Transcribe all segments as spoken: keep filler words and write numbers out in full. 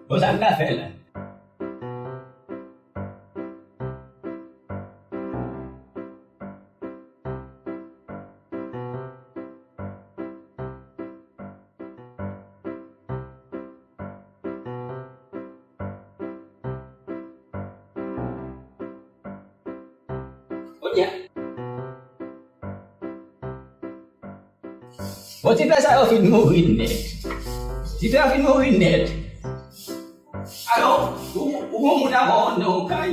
Bon, sa m ka fè la? Kounye a. Bon, ti frè sa yo fin mouri nèt. Ti frè yo fin mouri nèt. Alò, ou, ou gon moun avè w nan yon kay.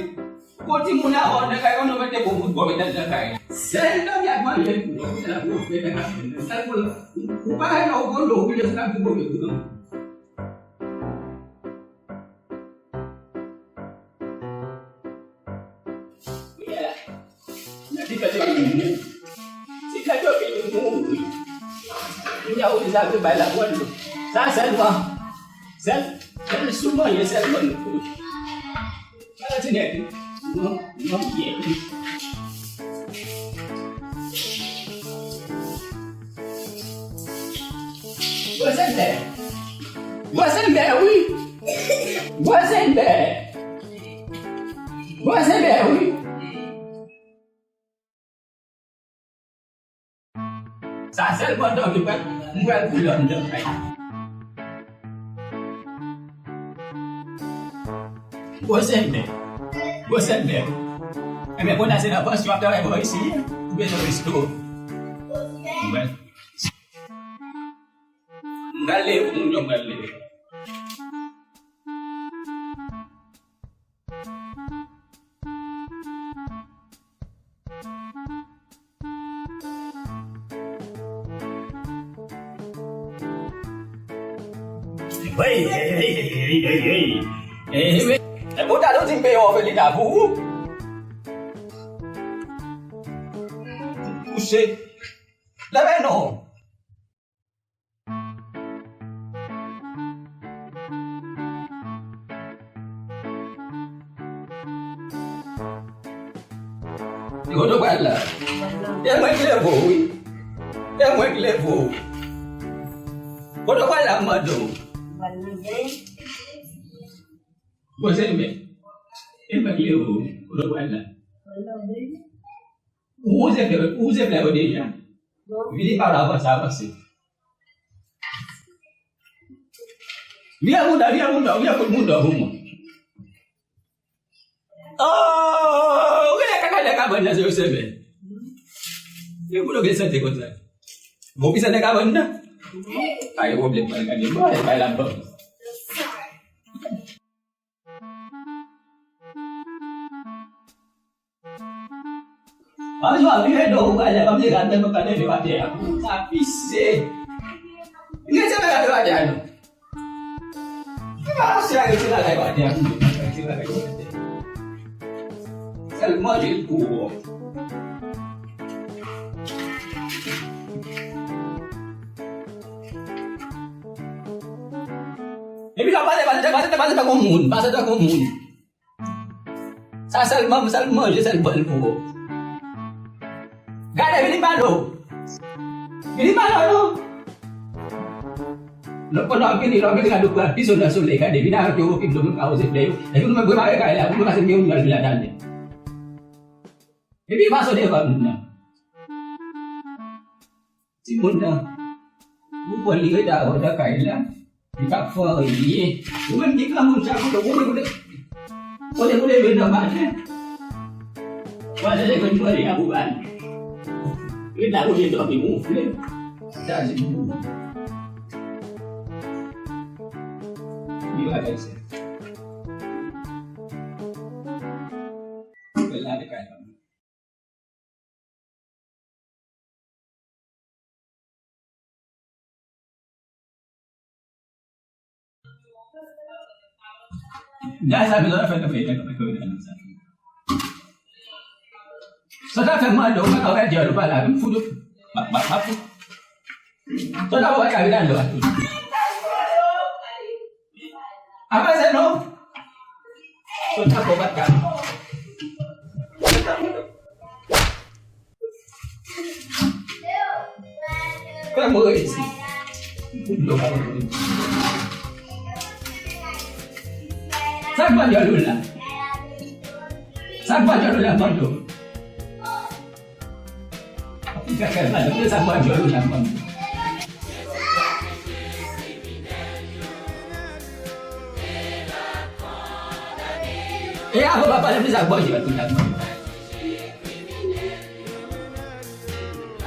Ou gon timoun avè w nan kay, ou mete bon bout bò mete nan kay la. Sèl nan y ap manje pou ou, se la pou ou fè nan kay la. Sèl pou ou, ou pa wè nan ou gon dlo, ou vide sou la pou ou mete pou ou. Ti frè yo vin mouri. Ti frè yo vin mouri. Kounye a ou di sa vle bay la pran dlo. Sa sèlman. Sèl, sèl sou manje sèlman nou pou. Ala ti nèg. Non, non, byen. Gwo sèlbè. Gwo sèlbè, wi. Gwo sèlbè. Gwo sèlbè, wi. Sa sèl pandan ke mwen, mwen pou lòm nan kay. Gwo sèlbè. Gwo sèlbè. Enben, kounye a se nan pansyon w ap travay bò isi, ou bezwen resto. Mwen. M pral leve, moun yo pral leve. Hey, hey, hey, hey, hey, hey. Eh, men, e pou ta di m peye òfelina pou ou. Kouche. Leve non. Kote w pral la? E mwen ki leve w, wi. E mwen ki leve w. Kote w pral la, m mande w? Bon, se mwen. E mwen ki leve w, wi. Kote w pral la? Ou se flè, ou se flè yo deja. Vini pa la, avanse, avanse. Vire moun nan, vire moun nan, vire kout moun nan pou mwen. Oh, ou genlè ka gade kabann nan, se yo sèmen. E moun yo gen sante konsa. Bon, ki sante kabann nan? Pa gen pwoblèm, pa gade, bon, e bay la bon. Anjwa, vire do ou, gade, kòm se gade, mwen pa leve atè a. Sa pise. Li se pa gade atè a, non. Li pa se a rete la, gade atè a, non. Rete la, gade atè a. Sèl manje l pou ou. Epi sa pase, pase, pase, pase tankou moun, pase tankou moun. Sa sèl manm, sèl manje, sèl bwè l pou ou. Gade, vini ba nou. Vini ba nou, non. Lòt pandan w ap vini, lè w ap vini, gade, ou pral pise nan solèy, gade, vini avèk yon bokit dlo, moun ka woze flè yo. Epi nou menm prepare kay la, pou nou pase gen yon nòl vin ladan li. Epi fason devan moun nan. Timoun nan, ou pran li rete avè w nan kay la, li p ap fè anyen. Ou menm ki granmoun sa, kote, kote, kote, kote pou leve nan maten. Ou al chèche grenn manje a pou ba li. Rete la kote dòmi wonfle. Sa se pou ou. Li pa fè sa. Ou fè l lave kay la. Gade sa, bezwen fè nan fè nan sa. Sa ta fè mande w pa ka wè dyòl ou pa la, m fout ou. M ap, m ap, m ap fout. Sa ta wè ka vin nan lò a tou. Apa se non? Sòt nan kò pa t ka. Kòman mwen reyisi? Fout dlo pa mwen. Sa k bandjòl ou la? Sa k bandjòl ou la, Mando? Sa k bandjòl ou la, Mando? E avan pa pale m de sa k bandjòl ou la, Mando.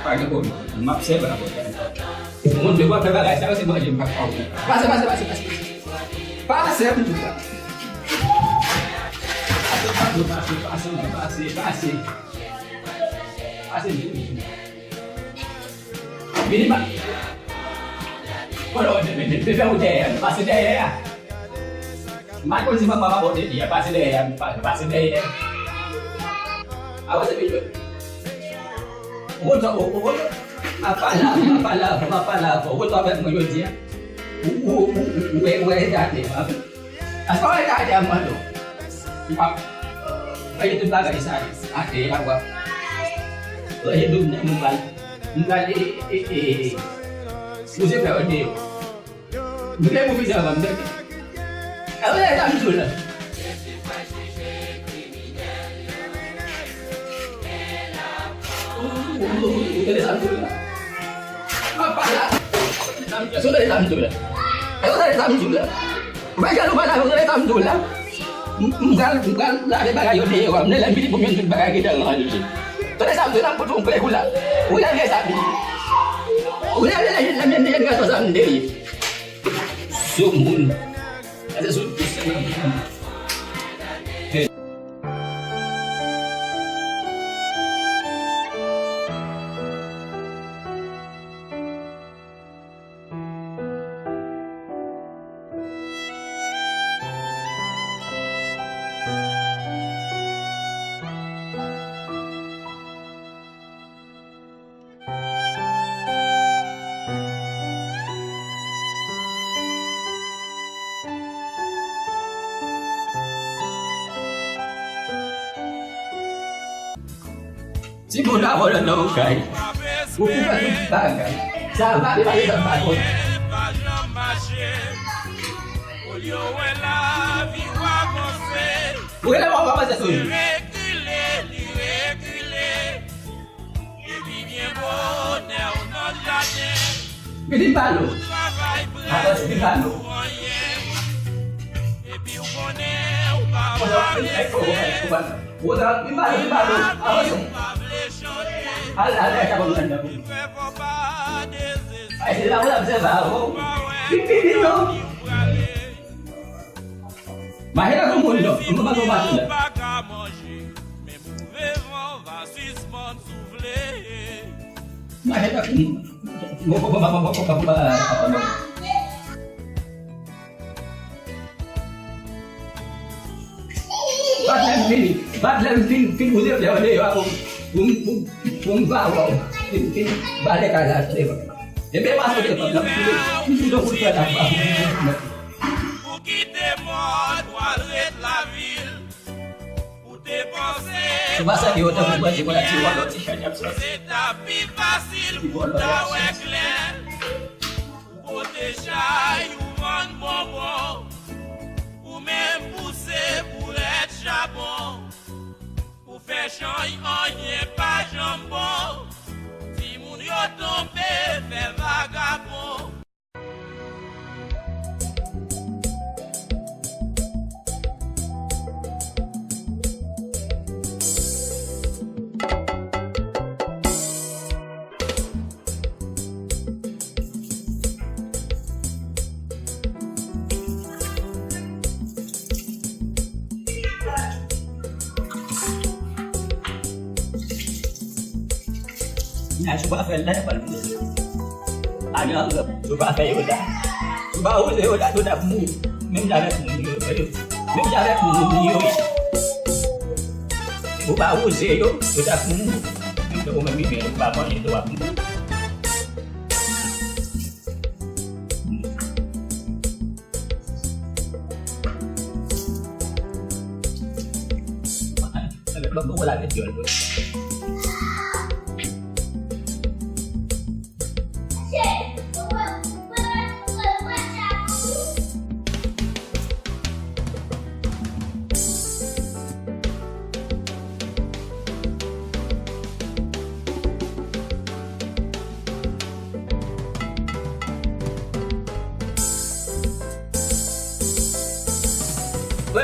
Pa gen pwoblèm. M ap sèvi avè w. Moun dwe pa fè bagay sa yo, se manje m pa ka wè. Pase, pase, pase, pase. Pase, m di w sa. Pase, pase, pase, pase, pase, pase. Pase, m di w. Vini pa. Kote w te mete? Te fè w dèyè, pase dèyè a. M pa konn si manman pa pote li a, pase dèyè a, pa- pase dèyè a. Avanse pito. Ou konn sa, ou, ou konn sa. M ap pale avè w, m ap pale avè w, m ap pale avè w. Ou konn sa avèk mwen jodi a. Ou, ou, ou, ou, ou wè, ou wè eta atè a. Aske w wè eta atè a, m mande w. M ap ranje tout bagay sa yo atè a, w ap ranje dlo m nan, m pral, m pral, e, e, e, e, poze fè yo deyò. Nou gen pou fini anvan m tande. Tande sa m di w la. Ou tande sa m di w la? M ap pale la. Tande sa m di w la. Tande sa m di w la. Ou pa jan nou pale avè w, tande sa m di w la. M, m pral, m pral lave bagay yo deyò a. M lè m vini pou m jwenn tout bagay ki te ranje. Tande sa m di w la, m pote yon klè kou la. Ou leve sa vini. Ou leve la, jèn, jèn, jèn gason sa m te ye. Soumoun. Sa se sou tout se nan moun. Timoun la vòlè nan ou kay. Ou pou fè tout bagay. Sa va, li pa gen tan pa konn. Ou rele mwen, ou pa panse sou li. Epi byen bonè w nan jaden. Vin pale w. Avanse, vin pale w. Epi w konnen w pa pale se. Vin pale w, vin pale w. Avanse. Al, al, al, al, al, al. Ay, se la w ap obsève avè w. Vin, vin, vin, non. Mache tankou moun, non. Mwen pa konn mache la. Mache tankou moun. Mwen pa konn, mwen pa konn, mwen pa konn, mwen pa konn. Bat lè m fini. Bat lè m fin, fin poze flè yo deyò a pou, pou, pou, pou m va wè w. Fin, fin bale kay la devan. Epi pa sou devan, non, m sou, m sou do pou l fè la. Ou kite mòd, w al ret lavil. Ou te panse. Ou pa sèvi otan pou bandi, konn ti vòlò, ti chay ap sòti. Se ta pi fasil pou w ta wè klè. Ou pote chay, ou vann bonbon. Ou menm pouse boulèt chabon. Ou fè chay, anyen pa janm bon. Timoun yo tonbe, fè vagabon. Naj ou pa fè l la, y ap al mouri. Ajan, si w pa fè yo la. Si w pa wouze yo la, yo t ap mouri. Menm jan avèk moun yo, menm jan avèk moun yo ye. Si w pa wouze yo, yo t ap mouri. Menm jan ou menm imen, ou pa manje, w ap mouri. Ban m lave dyòl mwen.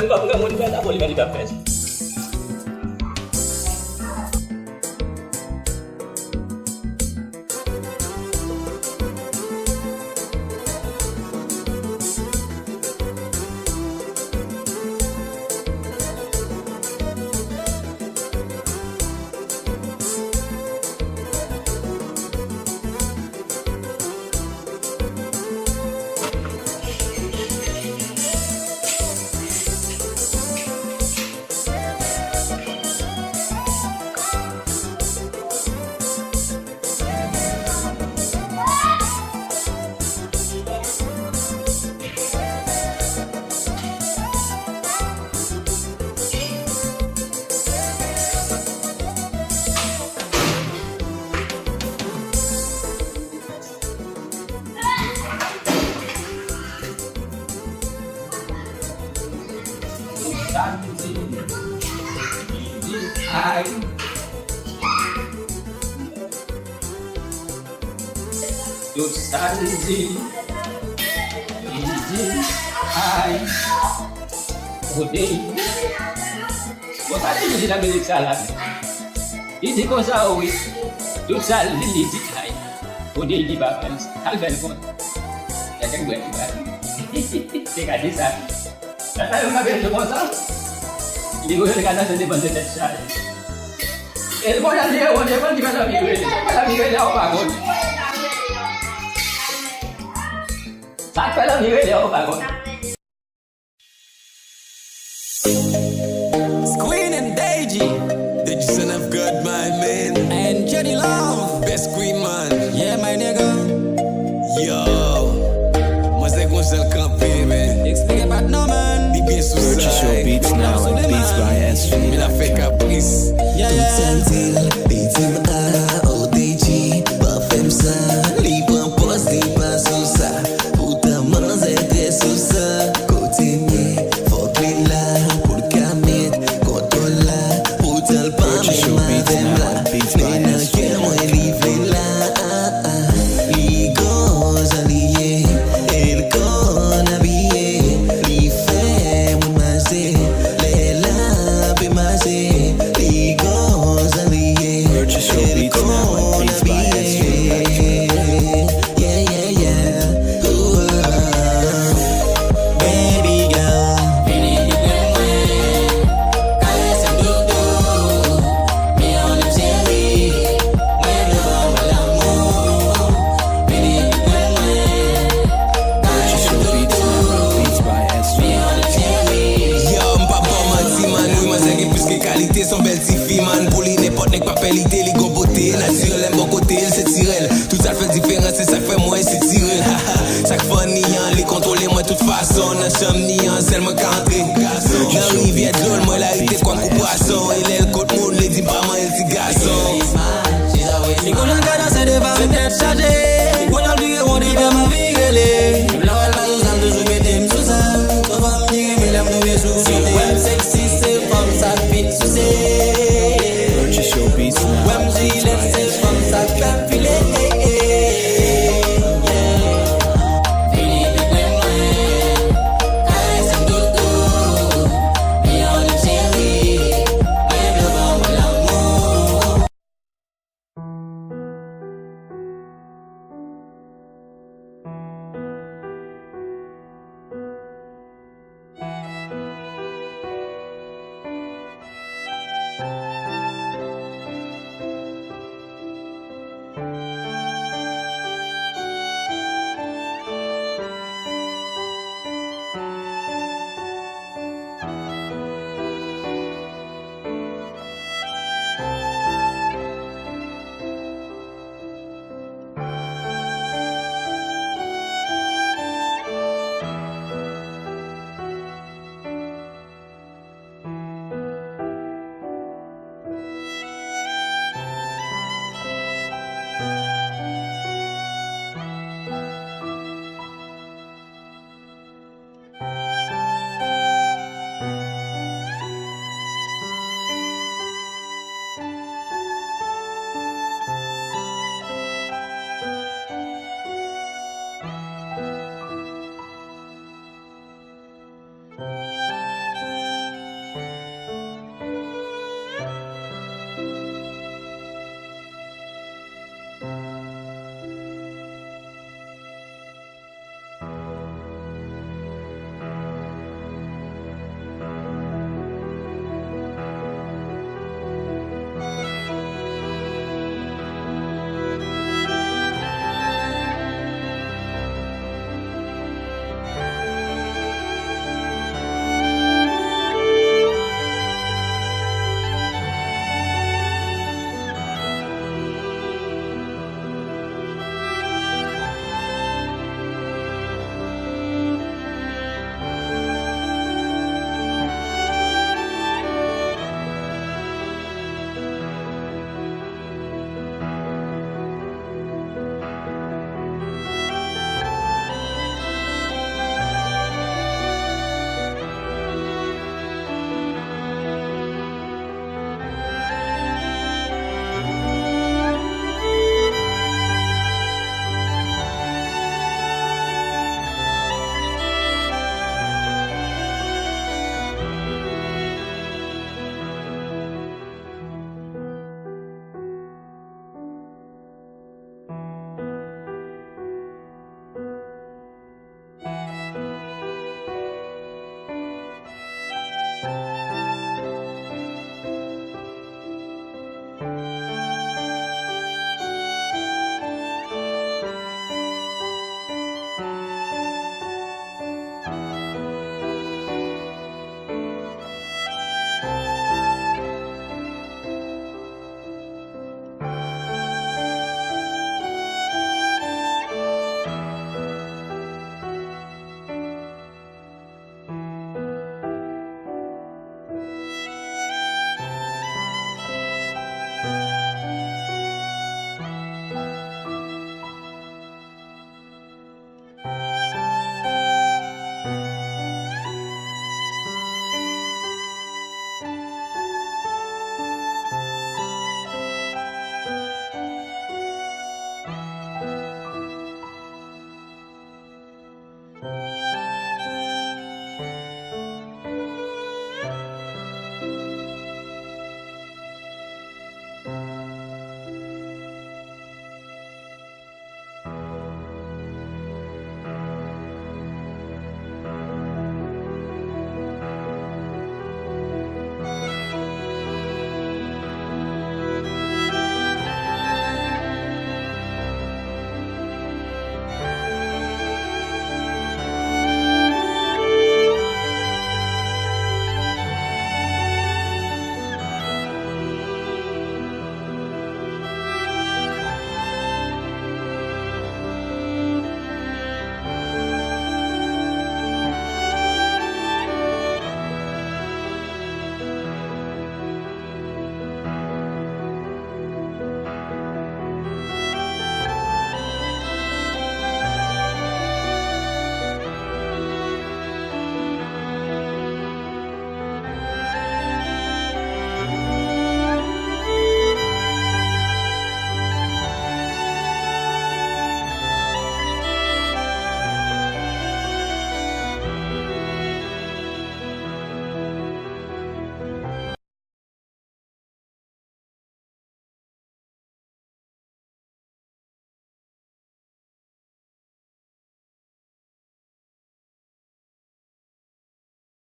Li pa pou granmoun fè sa, bon, li menm li p ap fè sa. Tout sa m di, li di, ay. Tout sa m di, li di, ay. Kote l? Bon, sa li di nan mizik sa la. Li di konsa, wi. Tout sa li, li di, ay. Kote l ki pa fè l? Sa l fè l konn. Gade bwè li ba li. Te ka di sa. Sa, sa yo ka bese konsa. Li wè l ka nan se devan de tèt chaje. E l bon jan li ye, bon, devan li pa nan vire. Sa pa nan vire la, ou pa konn. Sa k fè nan vire la, ou pa konn. Squeen and Deji. The son of God, my man. And Jenny Love. Best queen, man. Yeah, my nigga. Yo. Manzè gon jan l kanpe, man. Eksplike pa t non, man. Li byen sou sa. Purchase your beats now at Beats by S G. Men l ap fè kapris. Yeah, yeah. Tout sa l di l, li di m, ah, oh, Deji, pa fè m sa. Li pran pòz, li pa sou sa. Poutan manzè trè sou sa. Kote m ye, fòk li la, pou l ka met kontwòl la. Poutan l pa menm avè m la. Men nan kè mwen li vle la. Li gon jan li ye, e l konn abiye. Li fè moun mache, lè l ap mache. Li gon jan li ye, e l konn abiye. Yeah, yeah, yeah. Ooh, baby girl, vini pi pre mwen. Karese m doudou. Vini anlè m cheri. Mwen vle ba w lanmou. Vini pi pre mwen. Karese m doudou. Vini anlè m cheri. Yo, m p ap ba w manti, man. Wi, manzè gen plis ke kalite. Se yon bèl tifi, man. Pou li, nenpòt nèg pa pè lide. Li gon bote natirèl, m bò kote l, se tirèl. Tout sa l fè diferan, se sa k fè mwen se tirèl. Sa k funny an, li kontwole mwen tout fason. Nan chanm ni an, sèl mwen ka antre. Nan rivyè dlo l, mwen la rete kòm kou pwason. E lè l kot moun, li di m pa manyen l ti gason. Li konnen l ka danse devan m tèt chaje. Kounye a l vire won devan m anvi rele. Menm lè w al pa sou sa, l toujou mete m sou sa. Yon fanm ki renmen lè m tonbe sou sou li. Wè m sexy, se fanm sa k vin souse. Purchase your beats now. Wè m jilèt, se fanm sa k fè m file. Vini pi pre mwen, karese m doudou. Vini anlè m cheri, mwen vle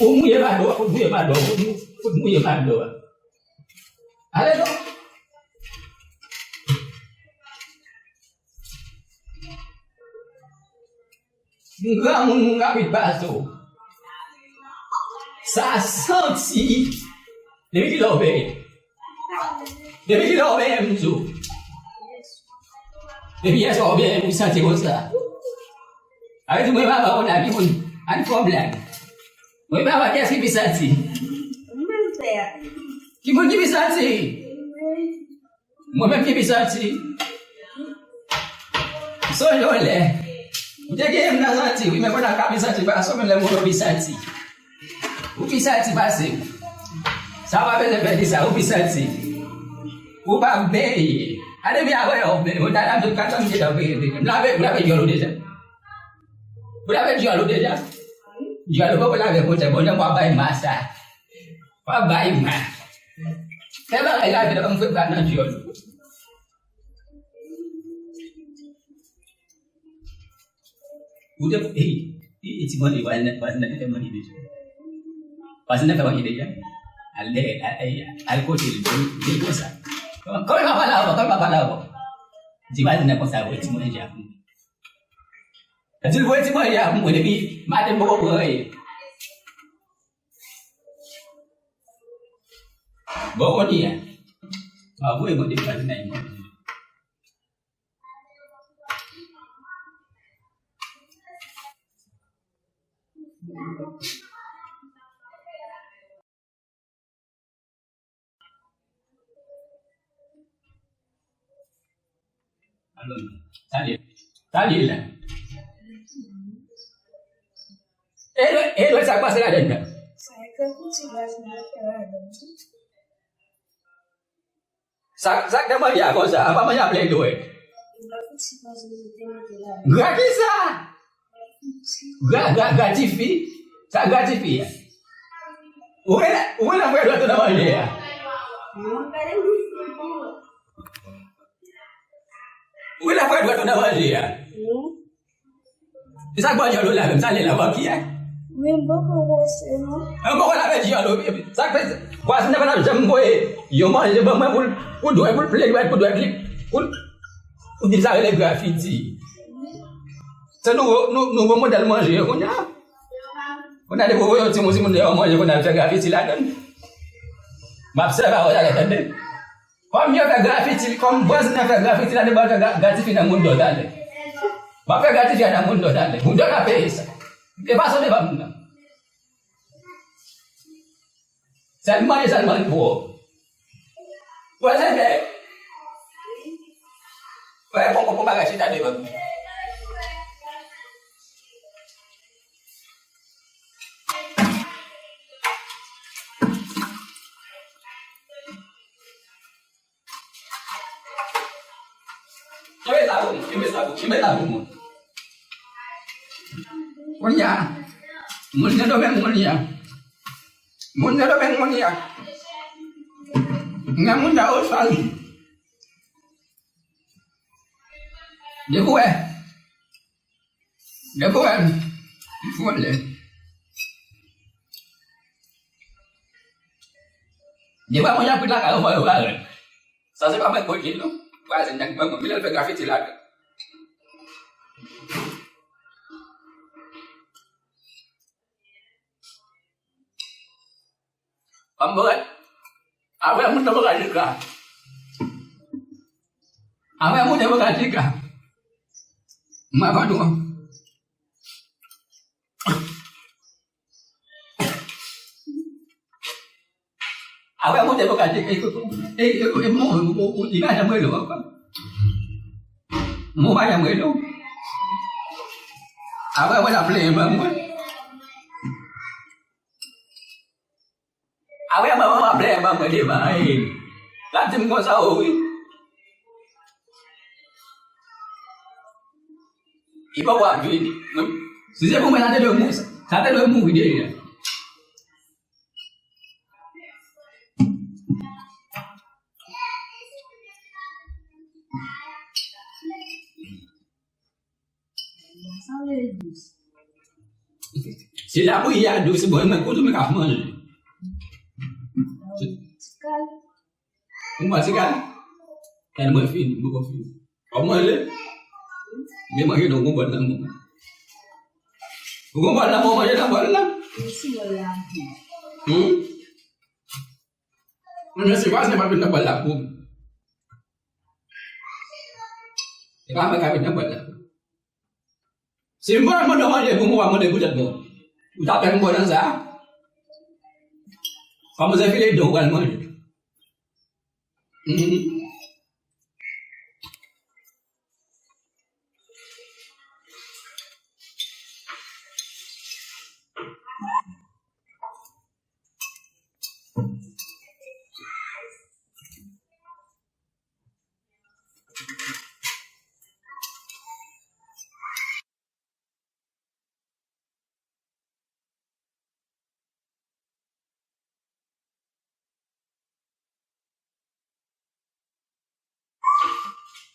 Ou mouye mado a, ou mouye mado a, ou mou-, ou mouye mado a. Ale non. M granmoun, m rapid pase w. Sa santi. Depi kilè w benyen? Depi kilè w benyen, m di w? Depi yèswa w benyen pou w santi konsa. Sa vle di mwen pa wè w la, ki moun? Ann fè yon blag. Mwen pa wè kiyès ki pi santi. Mwen fè a. Ki moun ki pi santi? Mwen. Mwen menm ki pi santi. M sonje yon lè. M te genyen m nan santi, wi, men kounye a m pa pi santi, paske menm lè moun yo pi santi. Ou pi santi pase m. Sa w pa bezwen fè di sa, ou pi santi. Ou pa benyen. A depi apre w benyen, ou ta la m tout kat tan m gentan benyen deja. M lave, m lave dyòl ou deja. Ou lave dyòl ou deja. Dyòl ou poko lave konsa, bon, jan w ap bay ma sa. W ap bay ma. Fè bagay la, fè m fè bra nan dyòl. Ou te, hey, hey, ti manje, vwazen nan, vwazen nan te fè manje deja. Vwazen nan fè manje deja. Al dèyè, al, al, al kote l, di l konsa. Kòman, kòman l pa pale avè w, kòman l pa pale avè w? Di vwazen nan konsa, voye ti manje a pou mwen. Di l voye ti manje a pou mwen, depi maten m poko pran anyen. Bon, kounye a, m ap voye mande vwazen nan manje. Alò, sa li ye? Sa li ye la? E lè, e lè sa k pase ladann nan? Sa k nan manje a konsa, a pa manje a plen dwèt. Gra kisa? Gra, gra, gra tifi. Sa gra tifi a. Ou wè, ou wè nan frè dwèt ou nan manje a. Ou wè nan frè dwèt ou nan manje a. E sa k bò dyòl ou la menm, sa l ye la, bò ki a? Men m poko wè se non. Mwen poko lave dyòl ou, sa k fè, vwazen nan pa t ap janm voye yon manje ban mwen pou l, pou dwèt, pou l plen dwèt, pou dwèt li, pou l, pou di l sa rele grafiti. Se nouvo, nou, nouvo modèl manje yo kounye a. Kounye a depi w voye yon timoun, timoun deyò manje, kounye a l fè grafiti ladann. M ap sèvi avè w talè, tande. Kòm yo fè grafiti, kòm vwazen nan fè grafiti, ladann, m ap fè gra-, grafiti nan moun dòt talè. M ap fè grafiti a nan moun dòt talè. Moun dòt ap peye sa. E pa sòt devan moun nan. Sèl manje, sèl manje pou ou. Wè, se byen. Wè, bon, bon, bon bagay, chita devan. Kenbe sa pou, kenbe sa pou mwen. Kounye a, moun Sendomeng kounye a. Moun Sendomeng kounye a. Gen moun sa yo sal. Depi w wè. Depi w wè m, m fon lè. Depi w wè moun ap kwit lakay ou, fò yo parèt. Sa se pa mwen k pote non. Vwazen nan ki ban mwen, men lè l fè grafiti ladan. Anmwey. Apre moun nan pa ka chita. Apre moun nan pa ka chita. Mwen konn ou. Apre moun nan pa ka chita. E, e, e, e, moun, moun, moun, li pa janm rele w ankò. Moun pa janm rele w. Apre mwen ap plenyen ban mwen. Apre mwen, mwen ap plenyen ban mwen devan, e, l ap di m konsa, o wi. Li poko ap vini. Si se pou mwen, sa te dwe mouri, sa te dwe mouri deja. Sa vle di dous. Se lapriyè a dous, bon, mwen kote mwen ka manje. Ti kal. Ou manje ti kal? Kal mwen fini, mwen poko fini. Ou manje? Men manje non, gon bòl nan men. Ou gon bòl nan men, ou manje nan bòl la? Mesi, mwen la. Hmm? Mwen mesi, pa se pa vin nan bòl la pou. E pa mwen ka vin nan bòl la. Si m pral mande w manje pou mwen, w a mande poutèt mwen. Ou ta pè m bon nan sa? Kòman se file don w pral manje? Mhm.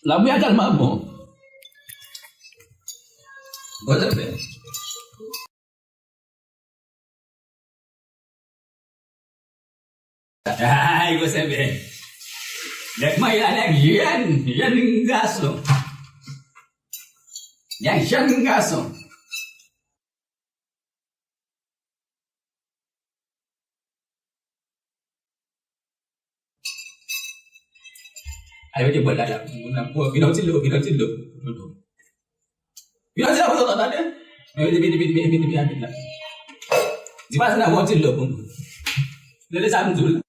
Labou a tèlman bon. Bon, sa fè. Ay, gwo sèvè. Nèg mwen la, nèg jèn, jèn gason. Nèg jèn gason. Ay, mete bòl la, la. Vin yon ti dlo, vin yon ti dlo. Vin yon ti dlo pou nou tande. Vin, vin, vin, vin, vin, vin, vin la. Di pa se nan yon ti dlo pou nou. Tande sa m di w la.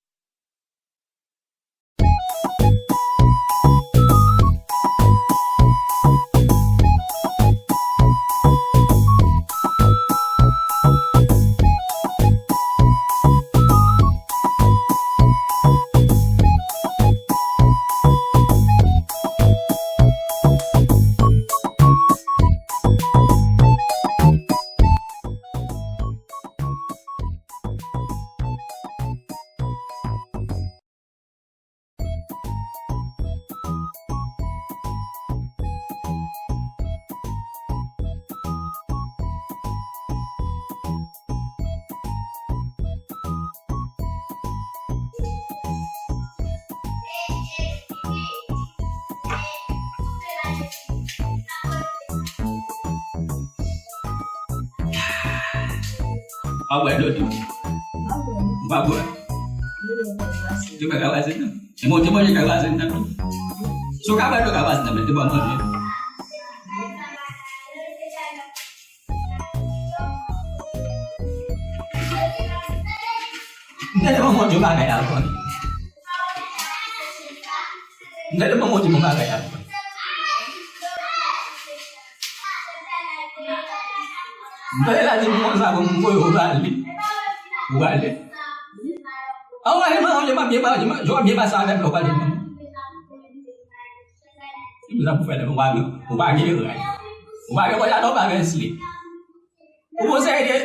Pa bwè dlo tou. Ou pa bwè. Te bwè kay vwazen nan. E bon, te manje kay vwazen nan tou. Si w ka bwè dlo kay vwazen nan, men te bwè manje. M te devan Bondye bagay la ankò. M te devan Bondye bagay la ankò. M te la di m konsa pou m voye w prale. Ou prale. An w ale manje, m ap byen manje, m ap byen pase avèk lè w prale. M Sa pou fè lè ou pa gen, ou pa gen rad. Ou pa gen kòjada, ou pa gen slip. Ou gon seri de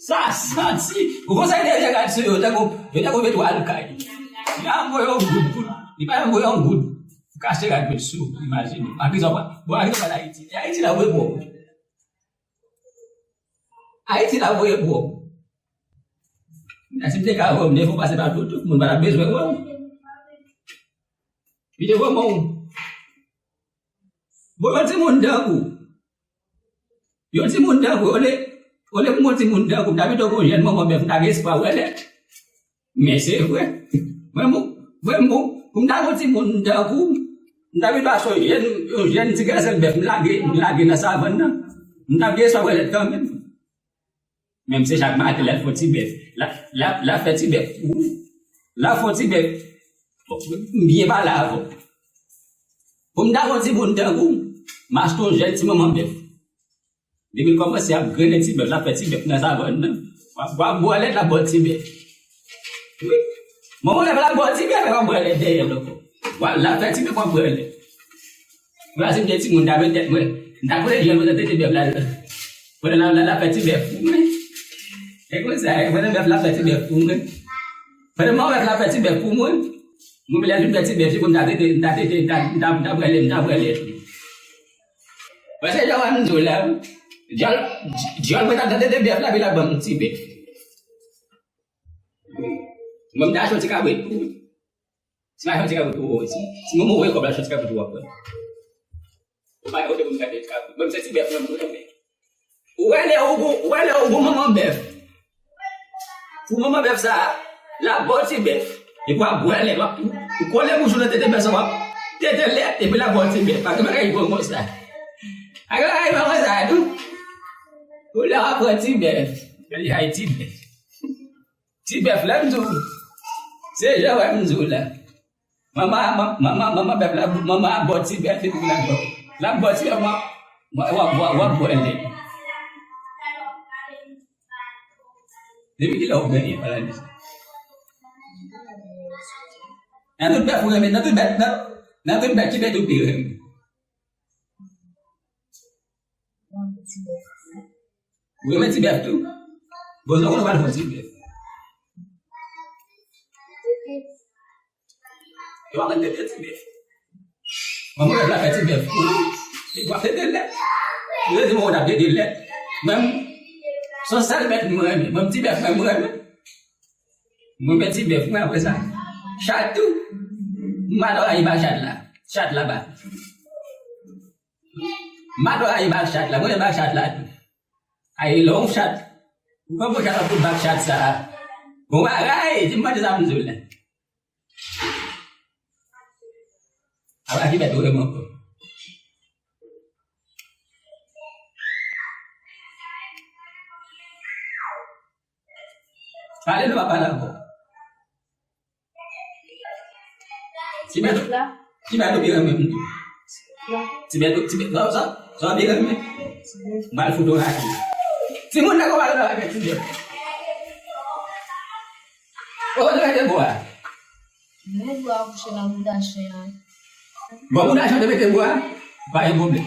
sa santi. Ou gon seri de vye rad sou yo, tankou, yo tankou met ou al kay. Li pa janm voye yon goud pou, li pa janm voye yon goud pou kache rad met sou, imajine. Akizan pa, bon, akizan pa Ayiti. E Ayiti la voye pou ou. Ayiti la voye pou ou. Nan si m te ka wè w, m te fè w pase pa tout, tout moun pa t ap bezwen wè w. Li te vrèman w. Bon, yon timoun tankou. Yon timoun tankou, olye, olye pou m yon timoun tankou, m ta pito gon jèn manman bèf, m ta gen espwa wè lèt. Men se vre. Mwen, mwen, mwen, mwen, pou m ta gon timoun tankou, m ta pito achte yon jèn, yon jèn ti gazèl bèf, m lage, m lage nan savann nan. M ta gen espwa wè lèt kanmenm. Menm se chak maten, lè l fè ti bèf. L ap, l ap, l ap fè ti bèf pou ou. L ap fè ti bèf. Bon, m byen pale avè w. Pou m ta gon timoun tankou w, m achte yon jèn ti manman bèf. Depi l kòmanse ap grennen ti bèf, l ap fè ti bèf nan savann nan. W ap, w ap bwè lèt, l ap ba w ti bèf. Wi. Manman bèf la ba w ti bèf, l ap bwè lèt dèyè l ankò. W ap, l ap fè ti bèf, w ap bwè lèt. Mwen, si m te timoun, m ta met tèt mwen. M ta koule dyòl mwen nan tete bèf la. Pandan l ap, l ap fè ti bèf pou mwen. E konsa, e, pandan bèf la ap fè ti bèf pou mwen. Pandan manman bèf la ap fè ti bèf pou mwen. Mwen, lè l fin fè ti bèf, se pou m ta tete, m ta tete, m ta, m ta, m ta bwè lèt, m ta bwè lèt. Paske jan w wè m di w la, dyòl, dyòl mwen t ap nan tete bèf la, epi l ap ban m ti bèf. Mwen, m ta achte yon ti kabrit pou mwen. Si m achte yon ti kabrit pou ou, si, si mwen, mwen voye kòb la achte yon ti kabrit pou ou, w ap pran. Ou pa gen kote pou m gade ti kabrit. Mwen, m se ti bèf mwen, mwen renmen. Ou wè lè ou gon, ou wè lè ou gon manman bèf. Pou manman bèf sa a, l ap ba w ti bèf. Epi w ap bwè lèt, w ap, ou kole bouch ou nan tete bèf sa, w ap tete lèt, epi l ap ba w ti bèf. Pa gen bagay ki bon konsa. Pa gen bagay ki bon konsa, tou. Ou lè w ap pran ti bèf. Gade, ay ti bèf. Ti bèf la, m di w. Se jan w wè m di w la. Manman, man-, manman, manman bèf la, manman ap ba w ti bèf, epi l ap ba w. L ap ba w ti bèf, w ap, w ap, w ap, w ap bwè lèt. Depi kilè w benyen, pale de sa. Nan tout bèf ou renmen, nan tout bèf, nan, nan tout bèf, ki bèf ou pi renmen? Ou renmen ti bèf tou? Bon, nou konnen w pral fè ti bèf. Yo ap tete ti bèf. Manman bèf la fè ti bèf pou ou. Li pral tete lèt. Yo di mwen w ap tete lèt. Mwen, se yon sèl bèt mwen renmen. Mwen, ti bèf mwen, mwen renmen. Mwen, mwen ti bèf mwen apre sa. Chat tou. M pa dò rayi ba chat la. Chat la ba. M pa dò rayi ba chat la. Mwen, ba chat la tou. Ay, lè yon chat. Ou konn pou chat ap fout bak chat sa a. Bon bagay, di m mande sa m di w la. Apa ki bèt ou renmen ankò? Pale nou pa pale ankò. Ti bèt, ti bèt ou pi renmen. Ti bèt, ti bèt, sa, sa, sa pi renmen. M al fout ou raki. Timoun nan konpa nan avèk ti bèt. O, nou mete bwa. Mwen bwa kouche nan bouda chen an. Bon, bouda chen te mete bwa, pa gen pwoblèm.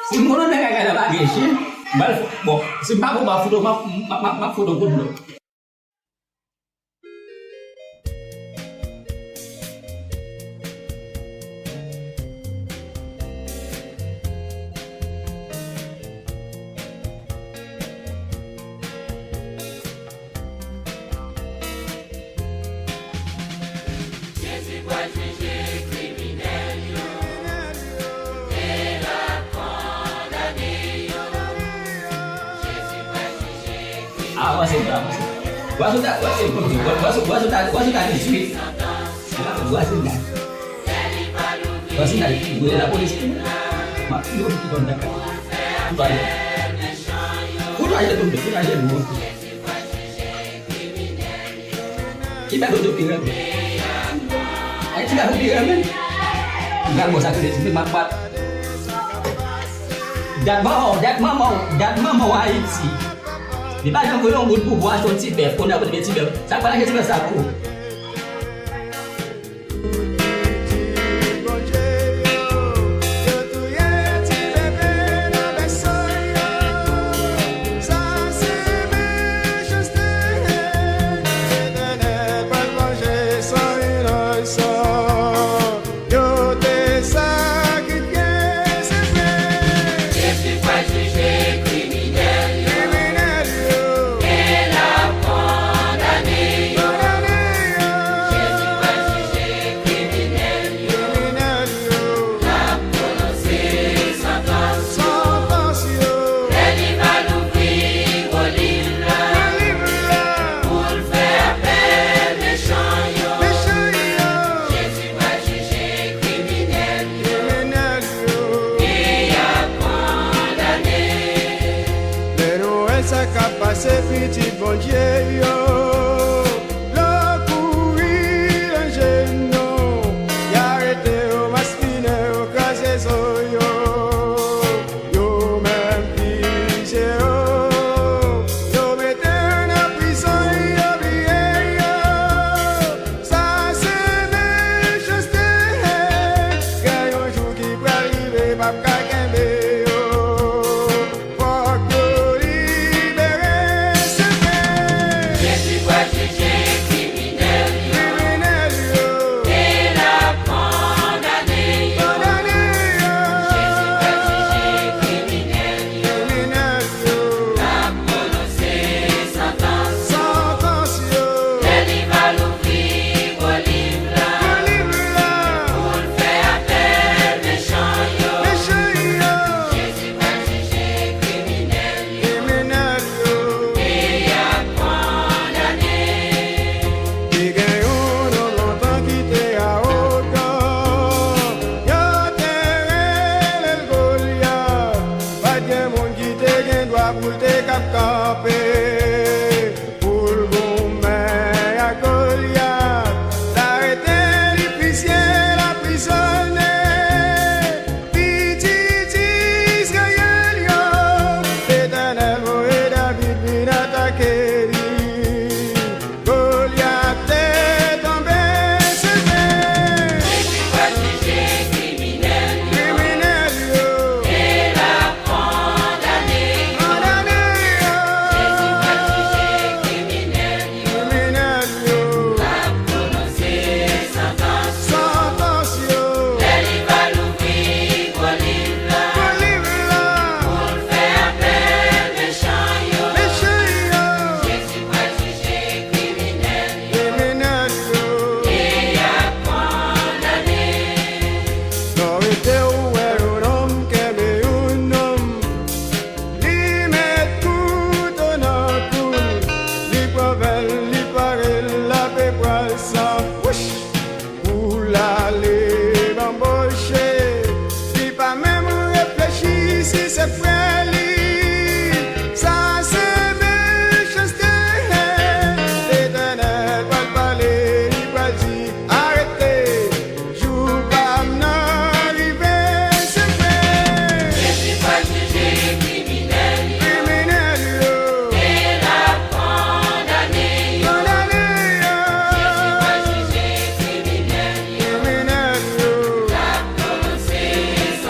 Si m konnen nèg la pa gen chen, m al fou-, bon, si m pa konpa fout ou, m ap, m ap, m ap, m ap fout ou kout dlo. Jezi pral jije kriminèl yo, e l ap kondane yo. Jezi pral jije kriminèl yo. Avanse, avanse. Bwazou ta, bwazou, bwazou, bwazou ta, bwazou ta dizuit. Bwazou ta. Bwazou ta, voye lapolis. M ap file w ki konn nan kay. Kout a ye. Kout a ye tonbe, kout a ye tonbe. Ki bèt ou pi renmen? Ay, ti bèt ou pi renmen? M pral ba w sa kredi, ti bèt m ap bat. Dat manman w, dat manman w, dat manman w Ayiti. Li pa janm voye yon goud pou ou achte yon ti bèf, kounye a pou li met ti bèf. Sa k pral achte ti bèf sa pou ou?